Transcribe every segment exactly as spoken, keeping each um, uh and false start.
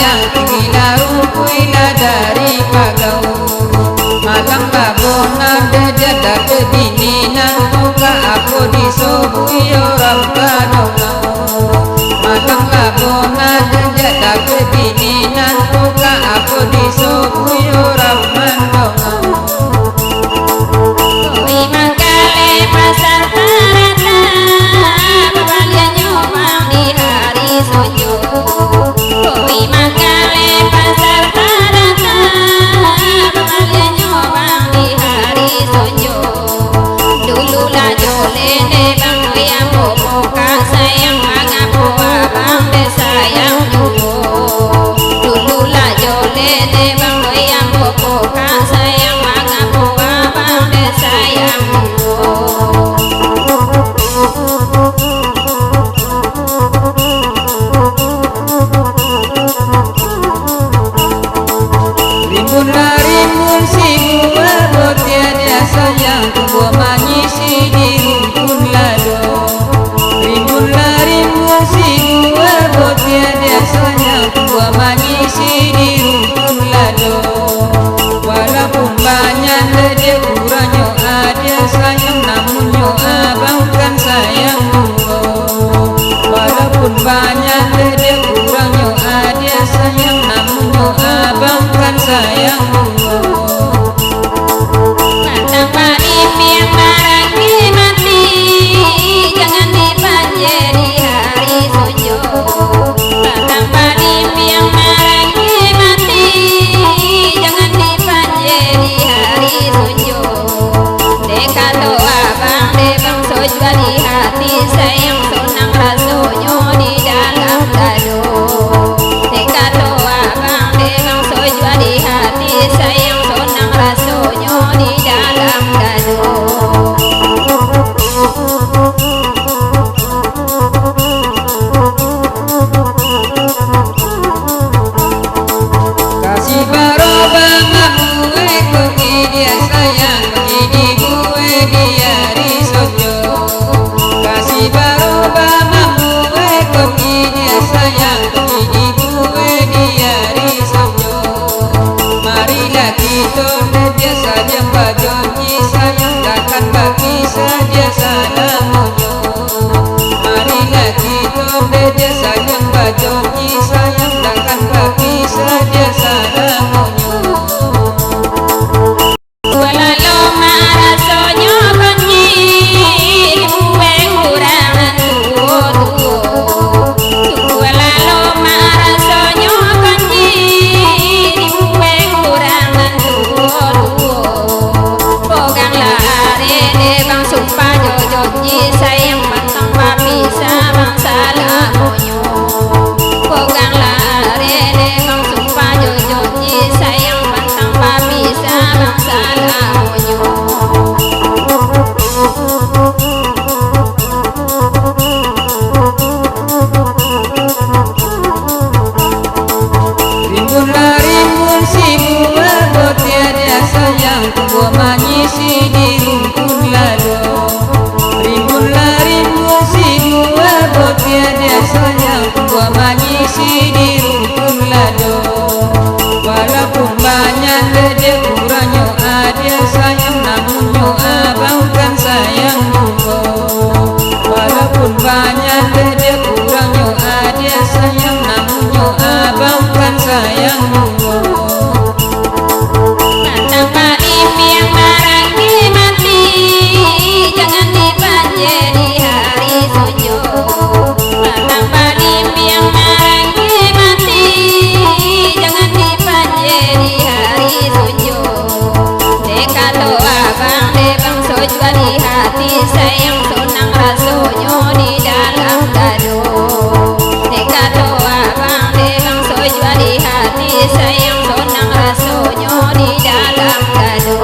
Kuilah, kuilah dari pagau. Malang laboh nan dejak dapek bini nan tu, ka apo disobuik urang ka dongau. Malang laboh nan dejak dapek bini nan tu, ka apo disobuik urang mandongau. Koi manggaleh pasar tarata, babaliannyo bang di hari sonjo. Koi manggaleh pasar tarata, babaliannyo bang di hari sonjo. Dulu lah joleh dek bang, yang bobokak sayang, mangapo abang dek sayang juo. Dulu lah joleh dek bang, yang bobokak sayang, mangapo abang dek sayang juo. Rimbun lah rimbun si buah botiah, dia sayang tumbuah manyisi di rumpun lado. Rimbun lah rimbun si buah botiah, dia sayang tumbuah manyisi di rumpun lado. Walaupun banyak ledek kurangnyo adiak sayang, namunnyo abang kan sayang juo. Walaupun banyak ledek kurangnyo adiak sayang, namunnyo abang kan sayang juo. Batang balimbiang marangkek mati, jangan dipanjek di hari sonjo. Batang balimbiang marangkek mati, jangan dipanjek di hari sonjo. Dek kato abang, dek bang, sojua di hati, sayang sonang rasonyo di dalam dado. Dek kato abang, dek bang, sojua di hati, sayang sonang rasonyo di dalam dado. Kasih barubah mambuek koki, dia sayang koki dibuek di ari sonjo. Kasih barubah mambuek koki, dia sayang koki dibuek di ari sonjo. Marilah kito dek dia sajo bajonji, sayang takkan bapisah dia salamonyo. Marilah kito dek dia sajo bajonji, sayang takkan bapisah dia salamonyo. Sungguahlah lomak rasonyo konji dibuek urang nan tuo-tuo. Sungguahlah lomak rasonyo konji dibuek urang nan tuo-tuo. Poganglah arek dek bang, sumpah jo jonji, sayang pantang bapisah bang salamonyo. Poganglah arek dek bang, sumpah jo jonji, sayang pantang bapisah bang salamonyo. Rimbunlah rimbun si buah botiah, dia sayang tumbuah manyisi di rumpun lado. Rimbunlah rimbun si buah botiah, dia sayang tumbuah manyisi di rumpun lado. Walaupun banyak ledek kurangnyo adiak sayang, namunnyo abang kan sayang juo. Walaupun banyak ledek kurangnyo adiak sayang, namunnyo abang kan sayang juo. Batang balimbiang marangkek mati, jangan dipanjek di hari sonjo. Batang balimbiang marangkek mati, jangan dipanjek di hari sonjo. Dek kato abang, dek bang, sojua di hati, sayang sonang rasonyo di dalam dado. Dek kato abang, dek bang, sojua di hati, sayang sonang rasonyo di dalam dado.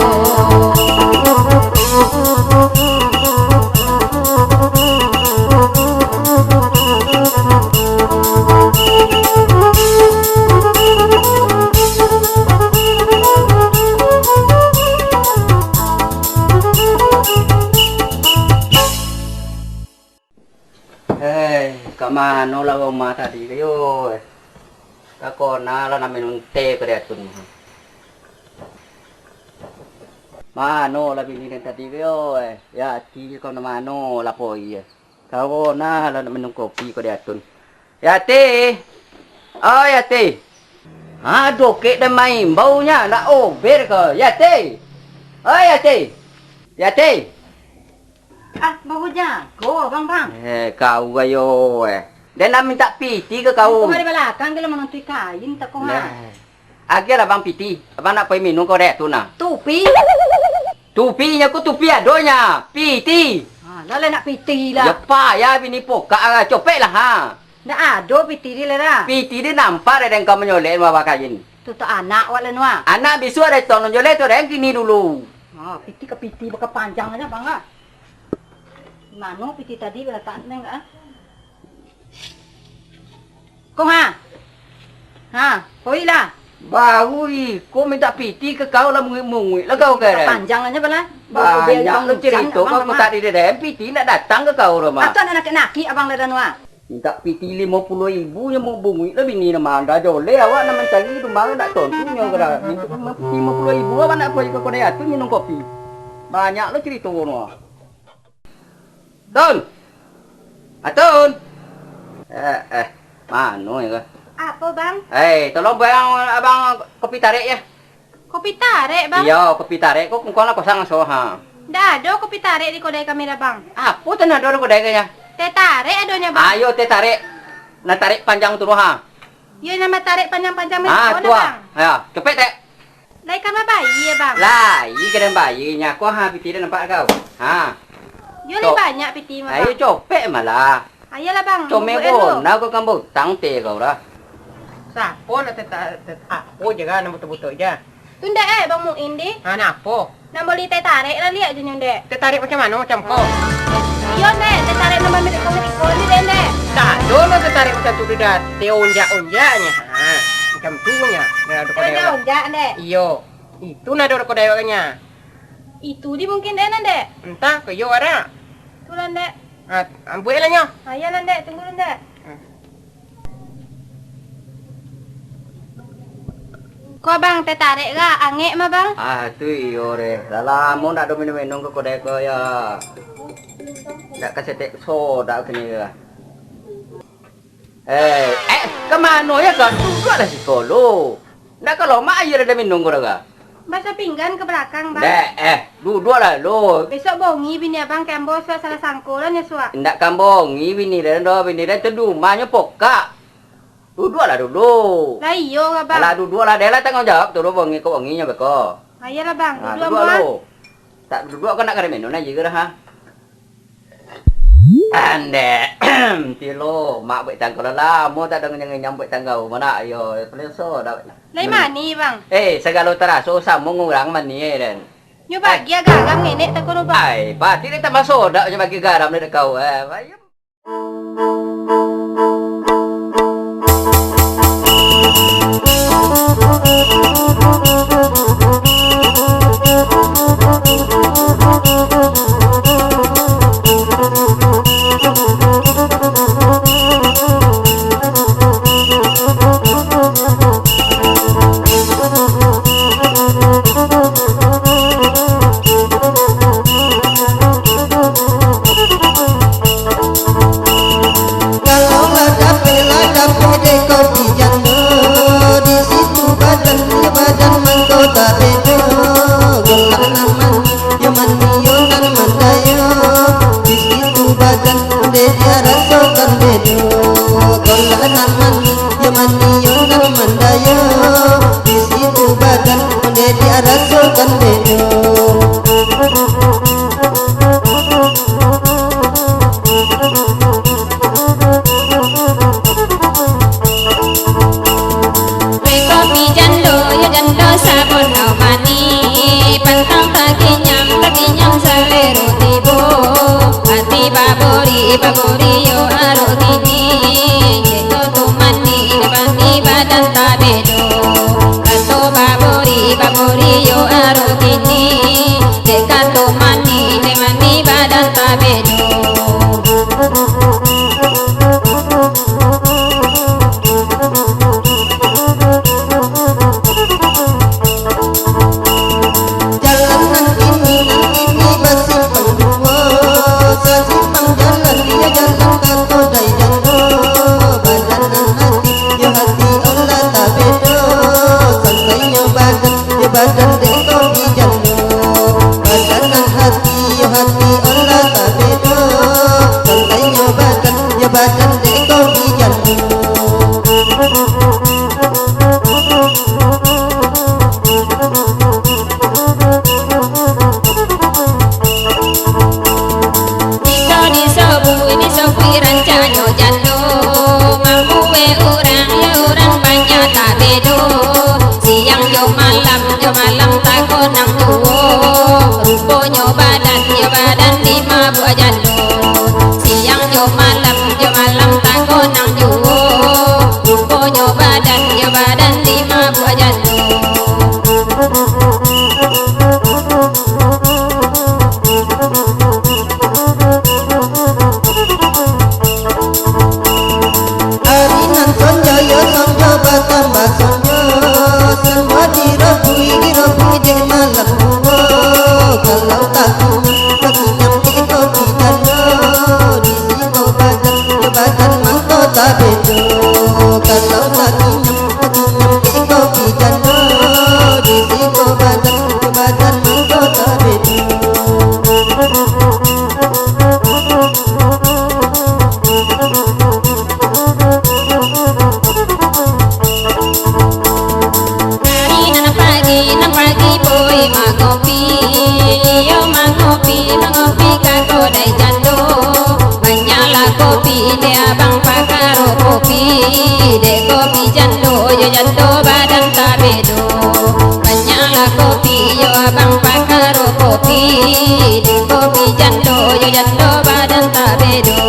Hei, ka mano lah Roma tadi ko yo? Kona lah nak minum teh ko di atun. Mano lah bini den tadi ko yo, eh? Yati ko mano lah poi, eh? Kona lah nak minum kopi ko di atun. Yati! Oh, Yati! Ha, dokek den maimbau nyo, nak ober ko. Yati! Oh, Yati! Yati! Ah, baru jago abang, Bang. Eh, kau ayo, eh. Den nak mintak pitih ka kau? Kau di balakang gilo manantuih kain, tak kau, ha? Nah. Agiah lah, Bang, pitih. Abang nak pai minum ko dek tu nah. Tupi. Tupi nyo ko tupi adonyo. Pitih. Ha, lah, lah nak pitih lah. Yo payah bini pokak ah, copek lah, ha. Ndak ado pitih di lah dah. Pitih di nampak dek den kau manyolek mah bakain. Tu, tu anak wak lah nuah. Anak bisuak dek tong nonjolek tu den kini dulu. Ha, pitih ka pitih bakapanjang aja, Bang, ah. Mano pitih tadi balatak neng, ah? Ko ha? Ha, koilah. Baru iko mintak pitih ka kau lah munguik-munguik lah kau keren. Panjang aja bala. Banyak lo carito kau, kau tak di deden, pitih ndak datang ka kau rumah. Atau nak nakik-nakik abang lah dan wah. Mintak pitih limo puluah ribu nyo mau bunguik lah bini nama anda joleh awak nak mancari rumah ndak tontunyo kira. Mintak limo puluah ribu awak nak kau iko kodai atun minum kopi. Banyak lo carito no. Tun! Atun! Eh, eh, mano yo ko? Apo, Bang? Eh, tolong bayang abang kopi tarek yo. Kopi tarek, Bang? Iyo, kopi tarek ko kungkuang lah kosong aso, ha. Ndak ado kopi tarek di kodai kami lah, Bang. Apo tu ndak ado di kodai ko nyo? Teh tarek adonyo, Bang. Ayo, teh tarek. Nah, tarek panjang tu, ha. Iyo, nama tarek panjang-panjang. Ah, tu, Bang. Ya, cepet, Tek. Lai ka mabayia, Bang? Lai, ka den bayia nyo ko, ha, pitih den nampak kau. Ha. Yo lai banyak pitih mah, Bang. Ayo copek malah. Ayolah, Bang. Comel bona kau kan bautang teh kau lah. Sapo nak teh ta-, teh, apo je kan, nak buto-buto je. Tu ndek, eh, Bang Muin di? Ha, napo? Nak boli teh tarek lah liak je nyo ndek. Teh tarek macam mano, macam ko? Iyo ndek, teh tarek nan bamirip-mirip ko ni dek ndek. Tak ado lah teh tarek macam tu, dah teh onjak-onjak nyo. Ha, macam tu nyo. Dah ado. Teh kodai onjak-onjak ndek. Iyo. Itu nah ado kodai awak nyo. Itu di mungkin dek nan dek. Entah, ko iyo wara. Tu lah ndek. Ha, ambuik lah nyo. Ayo lah ndek, tunggu lah ndek. Ha. Ko, Bang, teh tarek ga? Angek mah, Bang. Ah, tu iyo deh. Lah lamo ndak ado minum-minum ka kodai ko yo. Ndak ka setek soda kini yo. Eh, eh, ka mano yo ko? Duduaklah siko lu. Ndak ka lomak aia lah minum ko dah ga? Basah pinggan ka balakang, Bang. Dek, eh, duduaklah lu. Besok bongi bini abang ka ambo suak salah sangko lah nyo suak. Ndak ka bongi bini den doh, bini den tu di umah nyo pokak. Duduaklah dulu. Lah iyo, Abang. Alah, duduaklah, dek lah tangguang jawab tu, bongi ko bongi nyo beko. Ayolah, Bang, duduak lu. Tak duduak ko nak kari minum aja ko dah, ha? Andek. Tilo, mak buek tangkau lah lamo tak ada ngenyam-ngenyam buek tangkau. Mana yo, peleso dah. Lai mani, Bang. Eh, sagalo taraso samo ngurang mani, eh, den. Nyo bagi garam ngenek tak kono, Bang. Ai, pati dia tambah sodak nyo bagi garam dek kau, eh. Ayo. Kalau lah dapek, lah dapek dek kopi jando, di situ badan, di badan mangko tabedo. Golah nan mani, yo mani, yo nan mandayo, di situ badan, dek dia rasokan bedo. Golah nan mani, yo mani, yo nan mandayo, di situ badan, dek dia rasokan bedo. Weh kopi jando, yo jando sabolah mani, pantang taginyang, taginyang salero tibo. Ati babori, babori yo arok kini, jando tu mani, mani badan tabedo. Kato babori, babori yo arok kini, dek kato mani, dek mani badan tabedo. Nyo jando, mambuek urang, yo urang banyak tak bedo. Siang jo malam, jo malam takonang juo. Ruponyo badan, jo badan dimabuak jando. Siang jo malam, jo malam takonang juo. Ruponyo badan, jo badan dimabuak jando. Ari nan sonjo yo sonjo batambah sonjo, sonjo dirobui, dirobui dek malam buo. Kalau takunyang, takunyang dek kopi jando, di siko badan, di badan mangko tabedo. Kalau takunyang, takunyang dek kopi jando, di siko badan, di badan mangko tabedo. Ari nan pagi, nan pagi poi mangopi, iyo mangopi, mangopi ka kodai jando. Banyaklah kopi, dek abang pakaro kopi, dek kopi jando, yo jando badan tabedo. Banyaklah kopi, yo abang pakaro kopi, dek kopi jando, yo jando badan tabedo.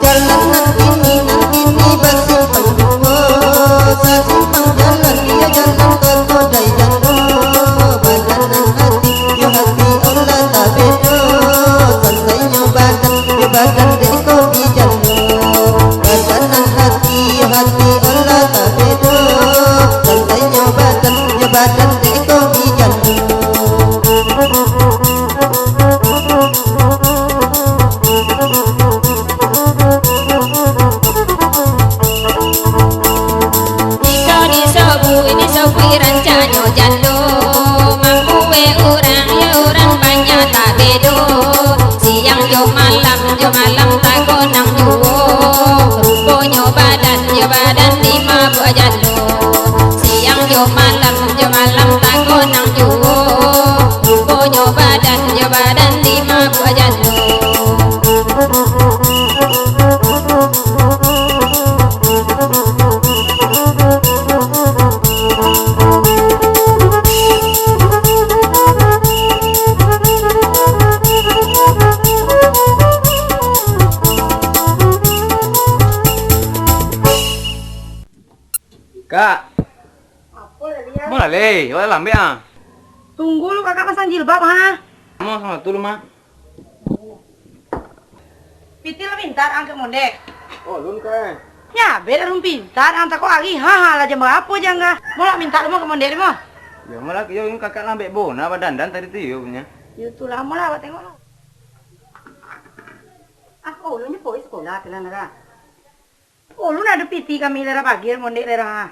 Jalan nan kini, nan kini basimpang duo, sasimpang jalan, iyo jalan ka kodai jando. Badan nan hati, yo hati olah tabedo, santainyo badan, yo badan dek kopi jando. Badan nan hati, yo hati olah tabedo, santainyo badan, yo badan dek kopi jando. Iko disobui, disobui rancanyo jando, mambuek urang, yo urang banyak tak bedo. Siang jo malam, jo malam tagonang juo, ruponyo badan, yo badan dimabuak jando. Siang jo malam, jo malam tagonang juo, ruponyo badan, jo badan dimabuak jando. Kak. Apo lah, Lia? Mo lah, Lei. Awak lambek, ah. Tunggu lu, kakak pasang jilbab, ha? Mo, samo tu lu, Ma. Piti lah mintak ang ka mondek. Oh, lun ka, eh? Nya, beda lun pintar, ang tako ari, ha, ha, lah jam barapo jang ka? Mo lah mintak lu mo ka mondek, mo. Yo, mo lah, yo, kakak lambek bona badandan tadi tu, yo, punyo. Yo, tu lah, mo lah, awak tengok lah. Ah, oh, lu nyo poi sekolah, kelan lah. Ulun ado piti kami lah pagi mondek lah.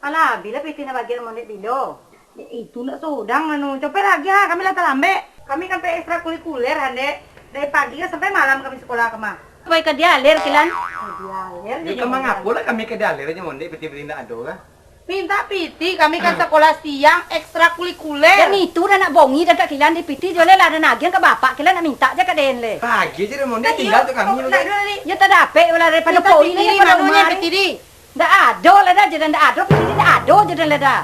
Alah, bilo piti nan pagi mondek bilo? Dek itu ndak sodang anu. Copek lagi ha, kami lah talambek. Kami kan pai ekstrakurikuler, han, dek. Dari pagi kan sampai malam kami sekolah ka mah. Pai ka dialer, kilan. Dialer. Yo, ka mangapo lah kami ka dialer aja mondek, piti-piti ndak ado lah. Mintak piti, kami kan sekolah siang, ekstrakurikuler. Jan itu dah nak bongi dah, Kak Kilan, di piti juo lah, lah ado nagiah ka bapak Kilan, nak mintak je ka den le. Pagi je dah mondek, tinggal tu kami. Nak dulu, Li. Yo tak dapek lah, daripado poi ni, piti di mano nya, piti di? Ndak ado lah dah, jadi ndak ado, piti di ndak ado, jadi lah dah.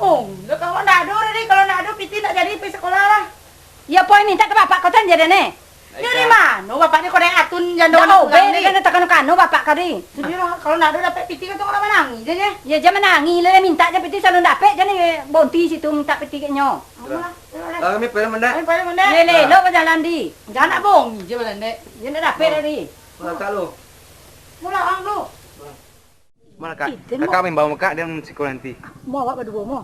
Oh, dah kalau ndak ado, Li, kalau ndak ado, piti ndak jadi pai sekolah lah. Yo poi mintak ka bapak kau tan jadi ne. Dari mano bapak ni kodai atun jando? Ndak obek ni, dah takano-kano bapak kau ni. Jadi lah, kalau ndak ado dapek piti kan tu kalau manangih je, nye. Yo, jan manangih lah, mintak je piti, salalu dapek je ni, bonti situ mintak piti kek nyo. Alah, alah, alah. Kami pai mandai. Kami pai mandai. Lele, lo bajalan di. Jan nak bongi je balandek. Yo, ndak dapek tadi. Malah tak lo. Mula ang lo. Mana, Kak? Kakak main bawa Kak, dia siko nanti. Mo awak baduo mo.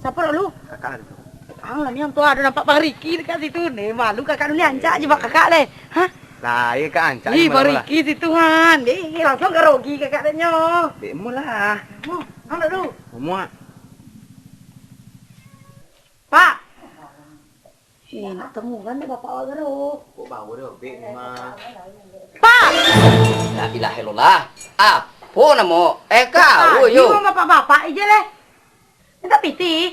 Siapo dulu? Kakak lah dulu. Ang lah ni, ang tu ado nampak Bang Riki dekat situ. Ni malu kakak dulu ni, ancak je bak kakak leh. Hah? Lah, iya Kak, ancak je. Ih, Bang Riki situ, han. Ih, langsung ka rogi kakak dek nyo. Dek mo lah. Mo, ang dulu. Mo. Pak. Eh, nak tamu kan dek bapak awak garo. Kok bau dia obek ni, Ma? Pak! La ilaha illallah. Apo namo? Eh, kau yo. Bapak-bapak ije leh. Mintak piti.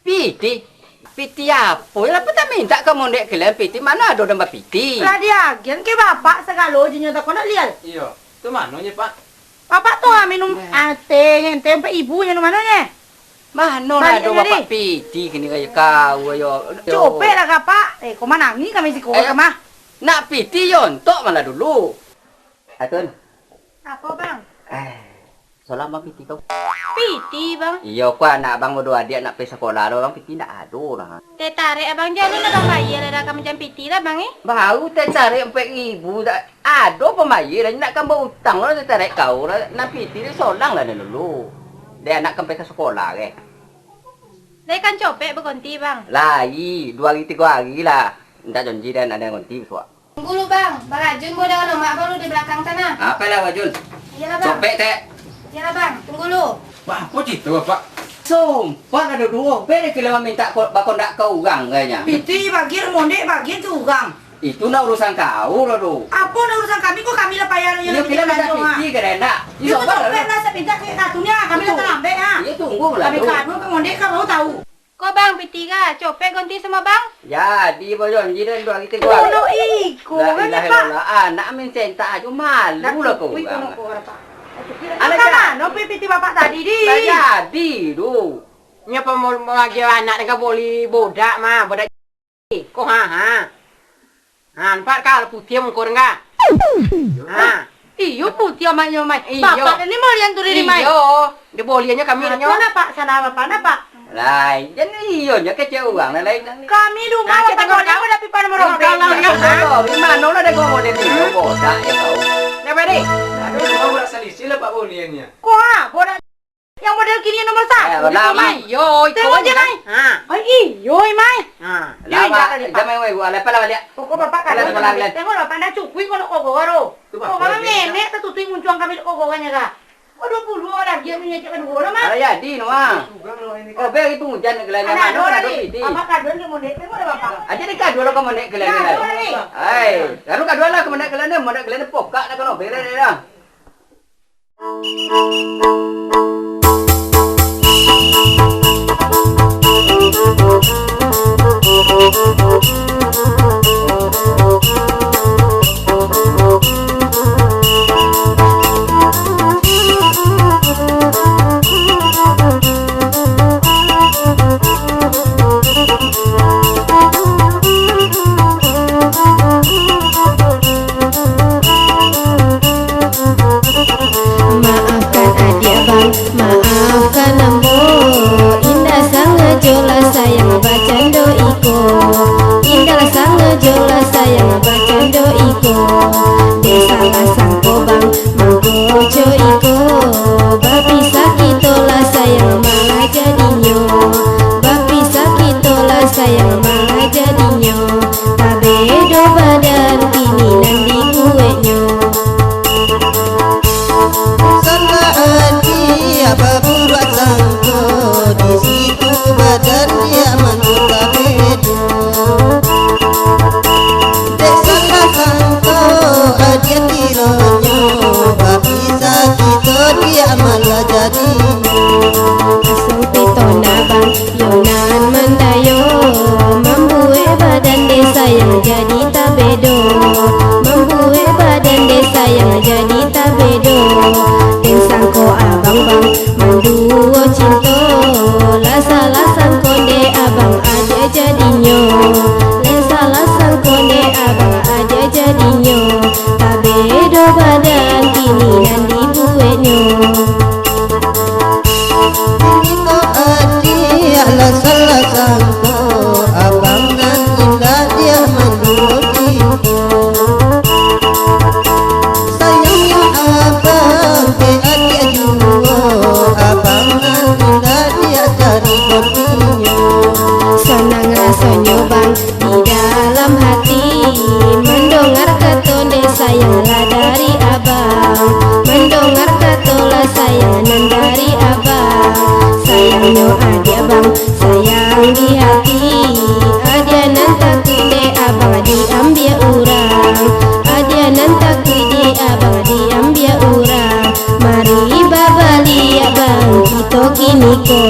Piti? Piti apo? Lah, apo tak mintak ka mondek kalian piti? Mano ado nan bapiti? Lah diagian ke bapak sagalo jinyo tak konak lial. Iyo. Tu mano nyo, Pak? Bapak tu ah minum Nah. ate, ente empat ibu nyo mano nyo? Mano lah Balik ado nyo bapak ni. piti kini kaya kau ayo. Copek lah ka, Pak. Eh, kau manangih kami siko Eh. ka mah. Nak piti yo ontok malah dulu. Atun. Apo, Bang? Eh, solang bang piti kau. Piti, Bang? Iyo, kau anak abang bodoh adiak nak pai sakolah lo, bang piti ndak ado nah. Teh tarik abang jalun abang bayia lah dah ka macam piti lah, Bang, eh? Baru teh tarik ampek ribu, dak ado pambayia lah, nak kan bautang lo teh tarik kau lah, nak piti ni solang lah dah dulu. Dek anak kan pai ka sakolah, eh. Lai kan copek bagonti, Bang? Lai, duo hari tigo hari lah. Mintak janji dan ado gonti bisuak. Tunggu lu, Bang. Barajun buah daun omak baru di balakang tanah. Apo lah, Wajun? Iyolah, Bang. Copek, Tek. Iyolah, Bang. Tunggu lu. Wah, apo cito, Bapak? Sumpah lah, duo-duo. Bere kilo mintak ko-, bakondak ka urang, kayaknya. Piti bagian, mondek bagian tu urang. Itu nak urusan kau lah, tu. Apo nak urusan kami, kok kami lah payah nak Iyo, kilo minta piti, kira endak. Iyo, Bapak copek lah. Lah, saya minta ke satunya. Kami lah Itu. terlambat, ha. Iyo, tunggu lah, Kami tu. kadua ke mondek, kau baru tahu. Ko bang, piti ka, copek gonti samo bang? Jadi, bajanji dan dua hari tigo hari. Ulo iko, La kan, ilaha Pak? illallah, anak main sentak ajo, malu Dah lah kau tukui urang. kono ko, Pak. Tukui Anak lah, ja- mano pi piti bapak tadi, di? Lah jadi tu. Nyo pa mau, mau agiah anak dengan boli bodak mah, bodak ko, ha, ha. Ha, nampak ka, putiah muko dek ka? Ha. Iyo, putiah amaknyo, Mai. Iyo. Bapak ni malian tu diri, Mai. Iyo, diboliahnyo kami Ha, nyo. tu napa? Sana bapak, napa? Lai, jan iyo nyo kecek urang, lai, lai. Kami di rumah Nah, bapak kita kau ni tengok. Udah pipa nomor Nah, orang. kalau dia bodoh, di mano lah dia ngomong dia ni? Hmm? Bodoh, ya kau. Napa, Dek? Aduh, cuma borak salisih lah, Pak, boliahnyo. Ko ha, borak Yang model kini yang nomor satu Eh, tu, lah, Mai. Mai. Yo, iko Tengok je, kan. Mai. Ha. Ai, iyo, Mai. Ha. Yo, Lah, indak Mak. tadi, Pak. Jangan main-main, gua lepas lah balik. Pokok bapak Lepas kadang lah, lepas. Tengok lah, pandai cukui kalau kau garo. Tu, Pak, Kau kan boleh, nenek tertutup muncuang kami kau gorangnya kah? Kau dua puluh orang lagi yang punya cakap dua orang, Mak. Alah, jadi, no, ah. Sudah, no, ini Oh, kan. biar itu hujan ke lain Anak mana, dua mana ni. dua piti. Bapak kadang dia mondek, tengok lah, Bapak. Aja dia kadua lah kau mondek ke lain Nah, lain. dua ni. Hai, lalu kadua lah kau mondek ke lain, mondek ke lain pokak dah kau no, beres dah. Maafkan adiak bang, maafkan ambo. Indak sangajo lah sayang bacando iko. Indak sangajo lah sayang bacando iko. Dek salah sangko bang, mangko co iko. Bapisah kito lah sayang malah jadinyo. Bapisah kito lah sayang malah jadinyo. Tabedo badan kini nan dibueknyo. Salah adiak babuek sangko, di situ badan diak mangko tabedo. Dek salah sangko adiak kironyo, bapisah kito diak malah jadinyo. Asuang pitona bang, iyo nan mandayo, mambuek badan dek sayang jadi tabedo, mambuek badan dek sayang jadi tabedo. Den sangko abang bang, manduo cinto, lah salah sangko dek abang aja jadinyo, lah salah sangko dek abang aja jadinyo. Tabedo badan kini nan dibueknyo. Kini ko adiak lah salah sangko, abang nan indak diak manduo kito. Sayangnyo abang ka adiak juo, abang nan indak diak cari kopihnyo. Sanang rasonyo bang, di dalam hati, mandongar kato dek sayang lah dari abang, mandongar kato lah sayang nan dari abang. Sayangnyo adiak bang, sayang di hati, adiak nan takuik dek abang diambiak urang, adiak nan takuik dek abang diambiak urang. Mari babaliak bang, kito kini ko.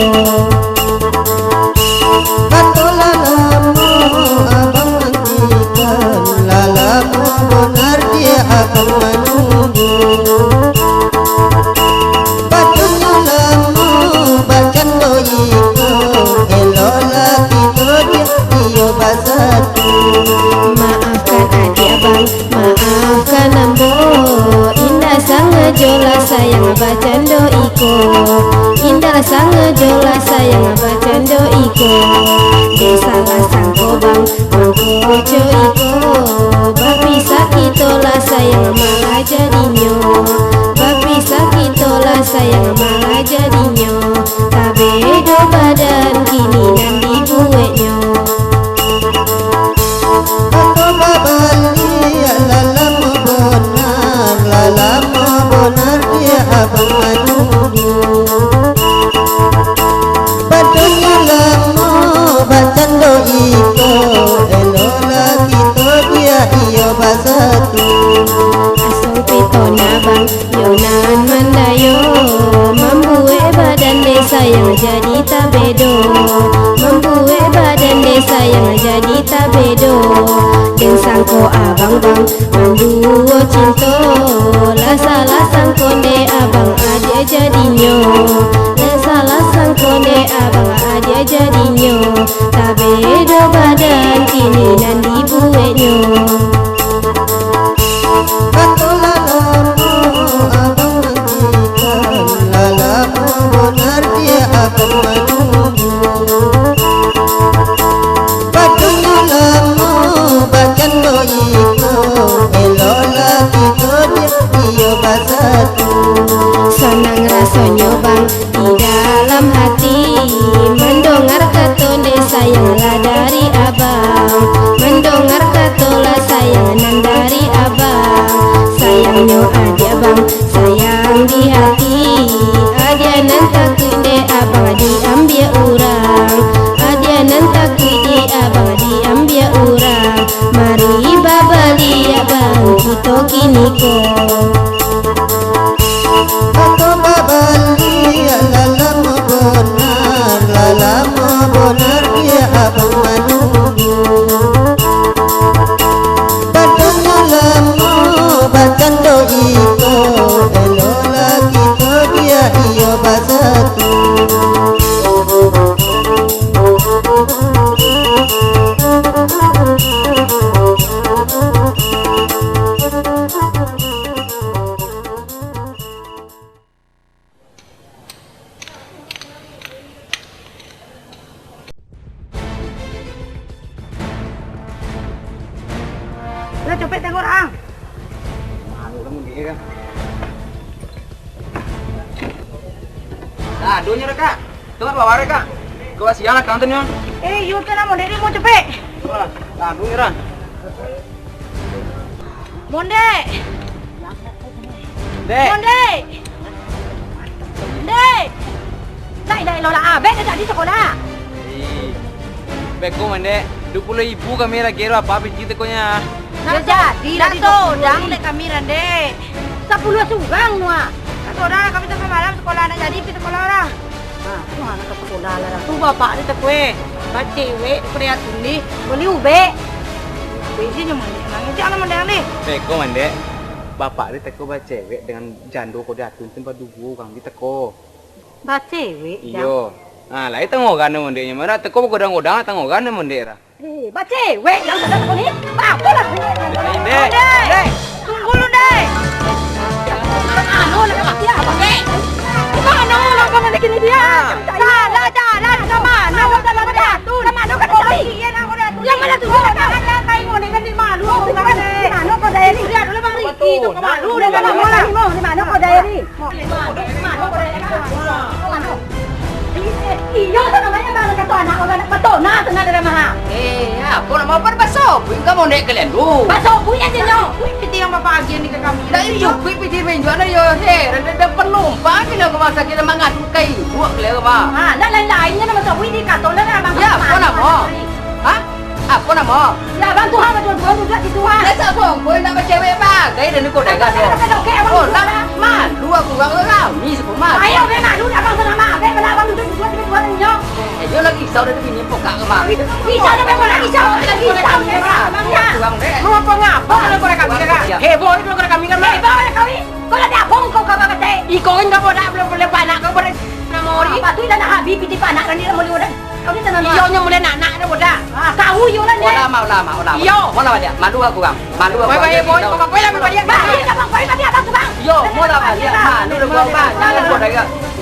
Sangajolah sayang bacando iko, dek salah sangko bang, mangko co iko. Bapisah kito lah sayang, malah jadinyo. Bapisah kito lah sayang, malah jadinyo. Tabedo badan kini nan dibueknyo. Kato babaliak, lah lamo bonar, lah lamo bonar dek abang manunggu. Badanyo lamo bacando iko, eloklah kito dek iyo basatu. Aso pitona bang, iyo nan mandayo, mambuek badan dek sayang jadi tabedo, mambuek badan dek sayang jadi tabedo. Den sangko abang bang manduo cinto, lah salah sangko dek abang adiak jadinyo, lah salah sangko dek abang adiak jadinyo. Tabedo badan kini nan dibueknyo. Kato lah lamo abang nantikan, lah lamo bonar dek abang manunggu. Badanyo lamo bacando iko, eloklah kito dek iyo basatu. Sanang rasonyo bang, di dalam hati, mandongar kato dek sayang lah dari abang, mandongar kato lah sayang nan dari abang. Sayangnyo adiak bang, sayang di hati, adiak nan takuik dek abang diambiak urang, adiak nan takuik dek abang diambiak urang. Mari babaliak bang kito kini ko. Kato babaliak, lah lamo bonar, lah lamo bonar dek abang manunggu. Badanyo lamo bacando iko, eloklah kito dek iyo basatu. Lah, copek tengok orang. Malu lah mundur kan. Lah, adonyo dah, Kak. Tengok bawah deh, Kak. Kau siang lah, Kak, nonton, yo. Eh, iyo kan, Mondek ni mau copek. Wah, lah, adonyo dah. Mondek! Dek! Mondek! Dek! Lai, lai, lo lah, abek dah jadi sekolah. Ih, beko, Mandek. Dua puluh ribu kami lagi, lo apa biji tekonya? Nah, jadi, nak lagi dua puluh sodang, Dek, kami, Randek. Sapuluah surang, Nuah. Nah, sodang, kami sampai malam sekolah, nak jadi pi sekolah lah. Ha, tu anak ka sakolah lah dah. Tu bapak ni takue. Bacewek tu kena atun ni. Bali ubek. Ubek je nyo mandek. Nangis je anak mandek ni. Teko mandek. Bapak ni teko bacewek dengan jando ko di atun tu baduo urang ni teko. Bacewek, Jang? Iyo. Ha, lai tangoran mandeknyo. Mana teko bagodang-godang tangoran mandek lah. Eh, bacewek yang sadang ko ni. Apolah bunyi? Ndek, Ndek. Tunggu lu, Ndek. Anu, nak mati apa, Ndek? Mana orang kau nak kini dia? Salah jalan ke mana? Udah lama jatuh. Ke mana kau nak pergi? Yang mana tu? Jangan jangan kain mau dengan di malu. Di mana kau dari? Lihat dulu Bang Riki tu ke malu dengan orang. Di mana kau dari? Iyo, tu namanya bang kato anak urang nak patona tengah dalam ha. Eh, apo namo, apo basobui ka mondek kalian tu? Basobui aja nyo. Piti yang bapak agian ni ka kami. Dah cukup piti benjok dah yo. Heh, dah penumpang kena ke masa kita mangadu kai buat kalian mah. Ha, nak lain-lainnya nama sobui di kato lah abang. Ya, apo namo? Ha? Apo namo? Ya, abang tuha batua-tua duduak di tuha. Dasar sombong nak bacewek bagai dan kau dagang. Oh, lah, malu aku urang rami sekumah. Ayo, be malu nak bang selama, be bala abang duduk di tuha, di tuha ninyo. Eh, yo lagi risau dari bini pokak kemari. Risau dari mana risau? Lagi risau dari mana? Abang ya. Mau apa ngapa kalau kau rekam dia kan? Heboh itu kalau rekam kan? Heboh ya kau. Kau lagi abang kau kabar kata. Iko kan kau bodak belum boleh panak kau bodak. Nama ori? Apa tu dah nak habis piti panak kan dia mau lihat. Kau ni tanah. Iyo nyo mulai nak-nak dah bodak. Ah, kau iyo lah ni. Ulama, ulama, ulama. Iyo. Mana balik? Malu aku bang. Malu aku. Baik, baik, boy. Kau kau lah balik. Balik abang, balik tadi abang tu bang. Iyo, mana balik? Malu dah gua bang. Jangan kau dah.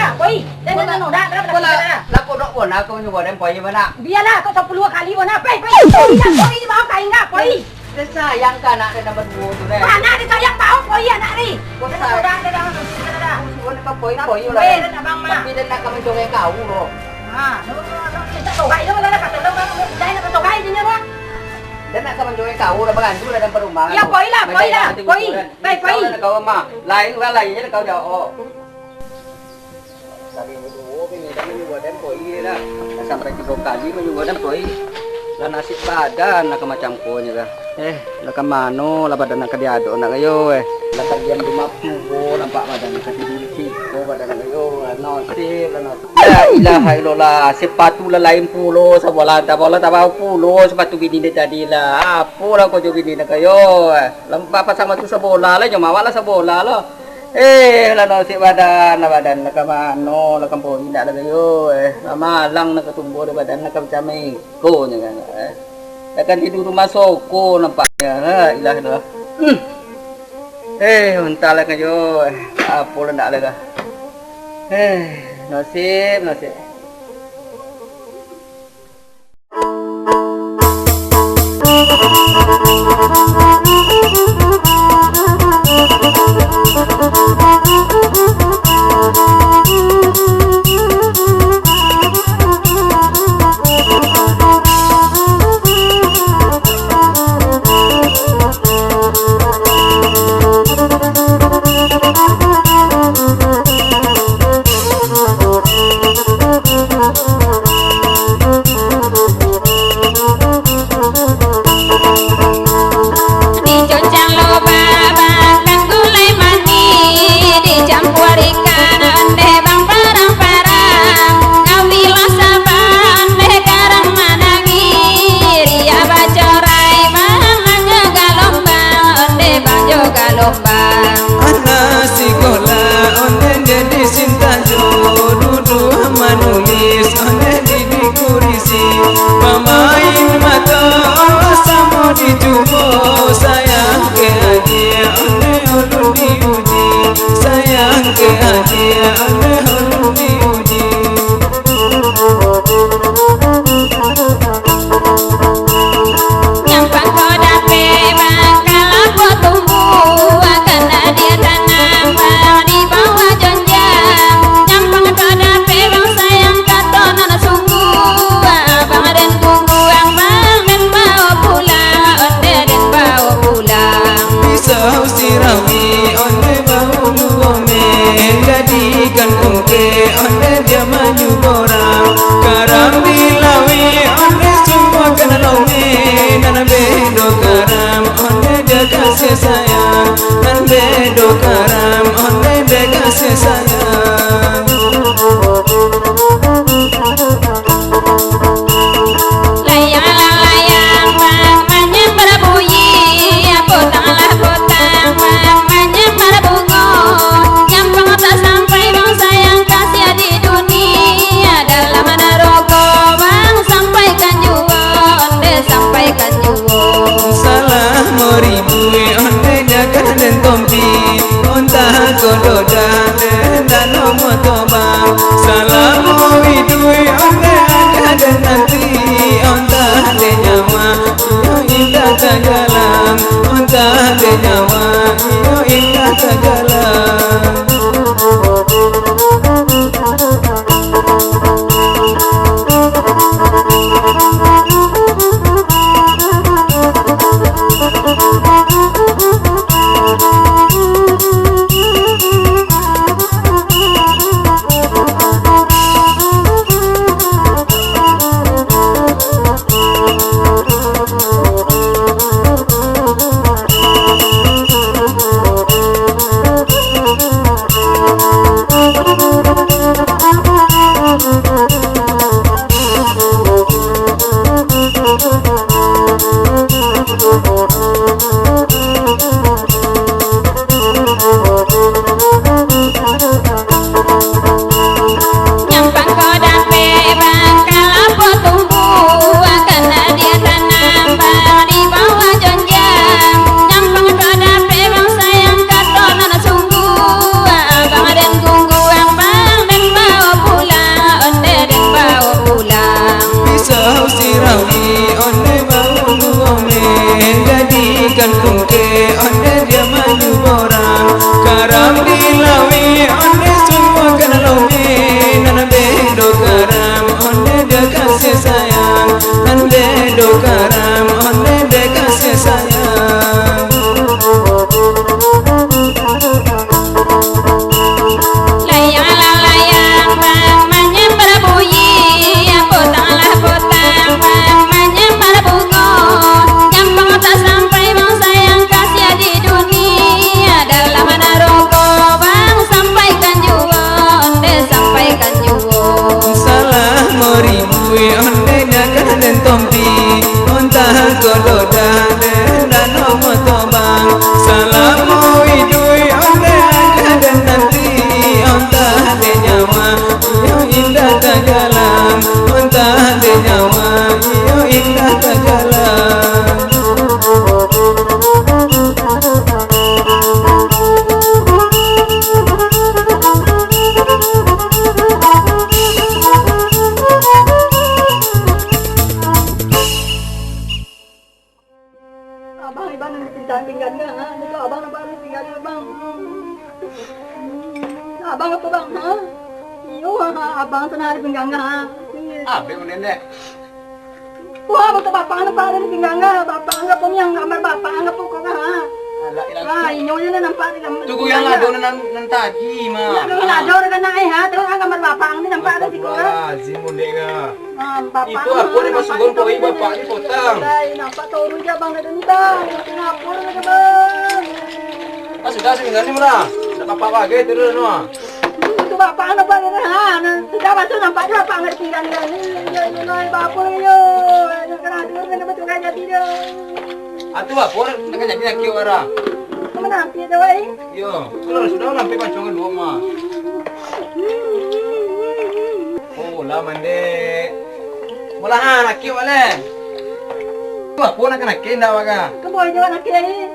Dah, poi. Dah, dah, dah, dah, dah, dah, dah. Lah, kodok bona kau nyuruh den poi, mana? Bialah, kau sapuluah kali bona. Poi, poi. Poi, dah, poi, bawa kain dah, poi. Den sayang ka anak den nan baduo tu, den. Anak den sayang, bawa poi anak ni. Kau sayang. Dah, dah, dah, dah, dah, dah. Suruh nak poi, poi lah. Weh, den abang mah. Tapi den nak ka mancongek kau, loh. Ha, loh, loh, loh. Minta togai, loh, loh, loh, kata, loh, loh, loh. Dah, nak togai je, loh. Den nak ka mancongek kau, dah bagandu dah dalam rumah. Ya, poi lah, poi lah, poi. Poi, poi. Kau dah kau mah. Lain urang lain je kau jawab. Kali baduo bini, kami nyuruh den poi lah. Dah sampai tigo kali manyuruh den poi. Lah nasib badan lah ka macam ko nyo kah. Eh, lah ka mano lah badan nak ka diadok nak kayo, eh. Lah ka diam di rumah pulo nampak badan nak ka tidur di siko badan nak kayo. Lah nasib, lah nasib. La ilaha illallah, sepatu lah lain pulo, sabola tabola tabao pulo, sepatu bini dia tadi lah. Apolah ko jo bini nak kayo, eh. Lah pasang batu sabola lah, nyo mawak lah sabola lah. Eh, lah nasib badan, lah badan lah ka mano, lah ka poi indak lah kayo, eh. Lah malang lah ka tumbuah di badan, lah ka macam iko nyo kan, eh. Lah kan tidur rumah soko nampaknyo, la ilaha illallah. Hmm. Eh, untah lah kayo, eh. Apo lah ndak lah kah. Eh, nasib, nasib. Haram onde dek kasih sayang. Layang lah layang, bang, manyambar bunyi, potang lah potang, bang, manyambar bungo. Gampang tak sampai, bang, sayang kasih di dunia. Dalam naroko, bang, sampaikan juo, onde sampaikan juo. Salah mori Weh, onde nyo ka den tompi, ontah ko dodah den dano motobang. Salamo iduik onde ka den nanti, ontah dek nyawa, iyo indak tagalang, ontah dek nyawa, iyo indak tagalang. Abang iban nan dipinta pinggan ka, ha? Itu abang nampak di pinggan ka, bang. Abang apo, bang, ha? Iyo, ha, abang tu nan di pinggan ka, ha? Abang udah, Ndek. Wah, betul bapak nampak di pinggan ka, bapak angga pun yang gambar bapak angga pokok ka, ha? Alah, ilang. Wah, inyo je nan nampak di gambar. Tunggu yang lado nan, nan tadi, mah. Lado, lado, kan, eh, ha? Tengok kan gambar bapak ni nampak di siko, ha? Astagfirullahalazim, Ndek, ka. Ah, bapak. Itu apo ni, Mas Sugong, kok bapak ni potang? Lai, nampak turun je abang dari ni, bang. Singapura ni, bang. Ah, sudah, sini, sini, murah. Nak bapak bagai turun, no. Hmm, itu bapak nak bagai, ha, nah, sudah masuk nampak je bapak ngerti kan, ya. Ni, ya, ya, lai, bapak, yo. Nak kena turun, kena betul kan jadi dia. Ah, tu bapak, nak jadi laki orang. Kamu nampak dia, wai? Yo, kalau sudah nampak pancong kedua, mah. Oh, lah mandek. Mulahan, aki wak leh. Tu apo nak kanakek ndak wak ka? Kemboi jo nak kiai.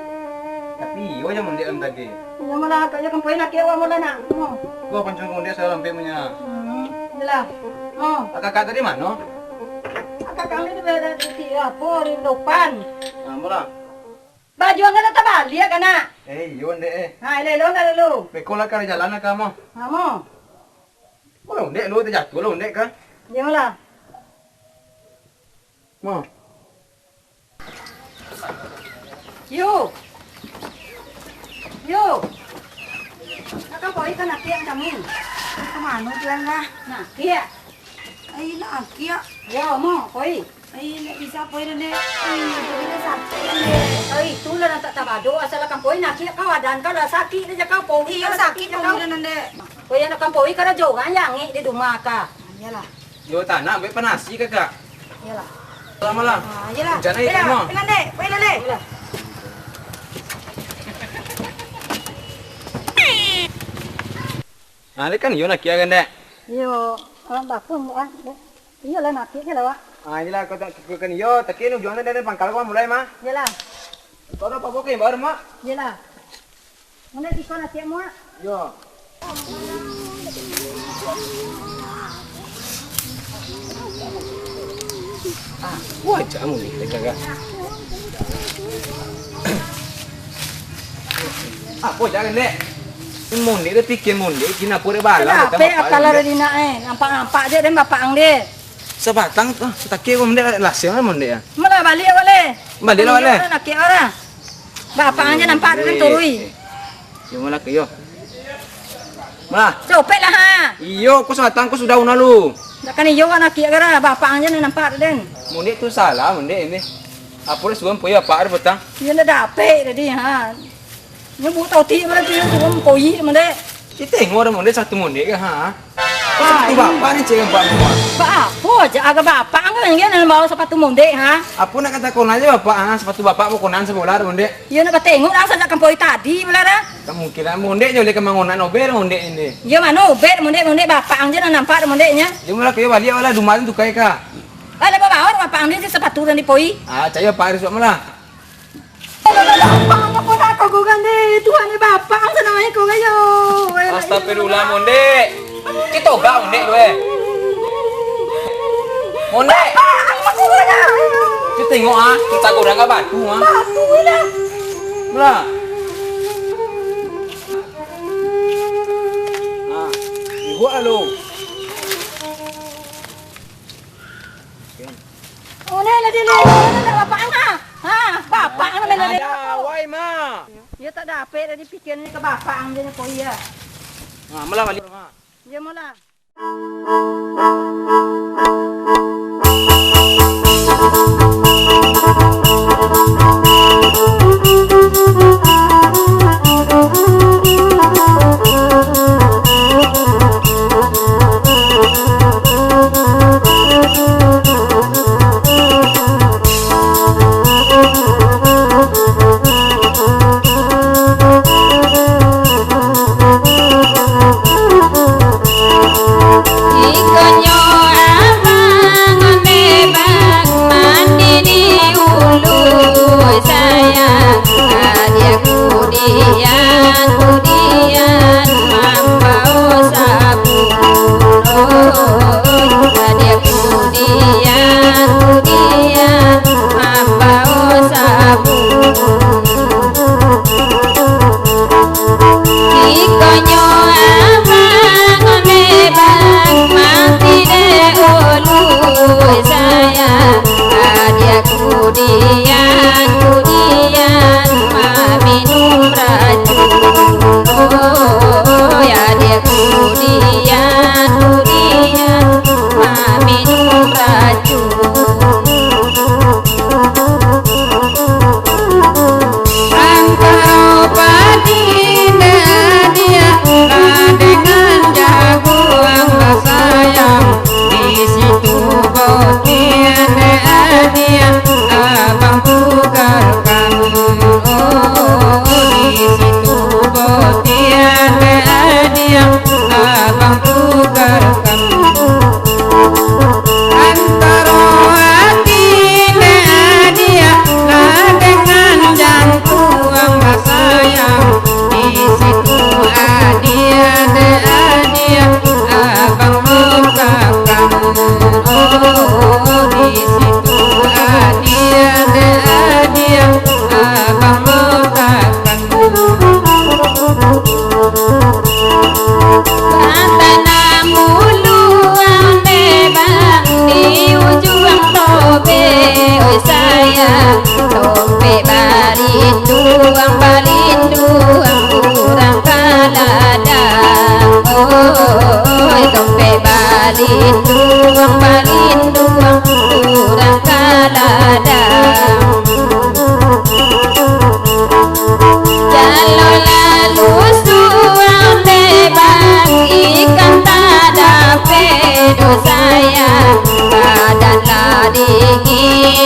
Tapi iyo jo mandek dalam tadi. Iyo malah, kayaknya kemboi nak kiai wak mula nak. Mo. Gua pancong kemboi salah sampai punya. Hmm, iyalah. Mo. Kakak tadi mano? Kakak kami tu berada di apo, di depan. Nah, mula. Baju angga tabaliak, anak. Eh, iyo, Ndek, eh. Ha, elok-elok nak dulu. Beko lah ka jalan lah ka, mo. Ha, mo. Mo, Ndek, lu tajatuah lu, Ndek, ka? Iyolah. Mo. Yo. Yo. Kakak Poi ka nakiak kami. Ka mano tu, Angga? Nakiak. Ai, nakiak. Yo, mo, Poi. Ai, ndak bisa, Poi, Dek. Ai, badan sakik, Dek. Ai, itulah nan tak tabado, asal Akang Poi nakiak kau, badan kau lah sakik, Dek, kau Poi. Iyo, sakik, Poi, Dek. Poi, anak Akang Poi, karajo urang yang angek di rumah, Kak. Iyolah. Yo, tanah, buek panasi, Kakak. Iyolah. Lama lah. Ah, iyolah. Hujan ai, iyolah. Kak, mo. Tenang, Dek. Poi, Dek. Iyolah. Ah, Dek, kan iyo nakiak kan, Dek? Iyo, ah, bakun, ah, Dek. Iyolah, nakiak je lah, Wak. Ah, iyolah, kau tak, kau kan iyo, takiak ujuang dari pangkal kau mulai, mah. Iyolah. Kau dah apa-apa ke, baru, Mak? Iyolah. Mana siko nakiak, Mak? Yo. Ah, wajar mungkin, Dek, kakak. Apo jangan, Dek? Mondek tu pikir mondek, kinapo dek bala. Kenapa akal ada di nak, eh? Nampak-nampak je den bapak ang deh. Sabatang tu, ah, satakik pun mondek, lasiang lah mondek, ah. Malah baliak, boleh. Baliak lah, boleh. Nak kira orang. Bapak ang je nampak tu, eh, turui. Eh. Yo, malah ke yo. Malah. Copek lah, ha. Iyo, ku sabatang, ku sudah una lu. Dak kan iyo, nak kira gara, bapak ang je nampak tu, den. Mondek tu salah, mondek ini. Apo lah suruah poi apak ada petang? Iyo, ndak dapek tadi, ha. Nyo buek tau ti, mana tu, nyo turun koyik, mandek. Kita tengok ada mondek, satu mondek ke, ha? Sepatu bapak ni, cek bapak semua. Ba apo aja, agak bapak angga yang dia bawa sepatu mondek, ha? Apo nak kata konan aja bapak, ha? Sepatu bapak mau konan sekolah ada mondek. Iyo, nak batengok lah, sajak kampoi tadi, bala dah. Tak mungkin lah, mondek je oleh kemangonan, obel mondek ini. Iyo, mano obel, mondek, mondek, bapak ang je nak nampak mondeknya. Dia mula kaya balik, lah, rumah tu tukai, Kak. Lah, lah, bawa bapak ang ni sepatu dan dipoi. Ah, caya Pak Aris, Mak, lah. Bapak ang apo nak kau gugah deh? Tuhan ni bapak ang sana mai kau gayo. Astagfirullah, mondek. Kita obak, mondek, lu, eh. Mondek. Bapak ang apo nak? Kita tengok, ah. Kita goreng kat batu, ah. Batu lah. Mula. Ah, ibu alo. Mana lah dia, mana lah bapak ang, ha? Ha, bapak ang mana dia? Ada, wai, Ma. Dia tak dapek tadi pikiran ka bapak ang, dia nak koi, ya. Ha, malah balik, Ma. Dia malah. Ikonyo abang onde bang, mandi di ulu sayang, adiak kudian, kudian mambao sabun. Adiak kudian, kudian mambao sabun. Ikonyo abang onde bang, mandi di ulu sayang, adiak kudian, kudian maminum racun. Oi, adiak kudian, kudian maminum racun. Antaro padi ndak adiak, lah dengan jaguang lah sayang, di situ botiah ndak adiak, abang tukarkan. Oh, di situ botiah ndak adiak, abang tukarkan. Antaro ati ndak adiak, lah dengan jangkuang basayang, di situ adiak ndak adiak, abang mangkakang. Oh, di situ adiak ndak adiak, abang mangkakang. Batanam ulu onde bang, di ujuang tobe, oi sayang, tompek balinduang, balinduang urang ka ladang. Oi, tompek balinduang, balinduang urang ka ladang. Jalo lalu suang dek bang, ikan tak dapek doh sayang, badan lah dingin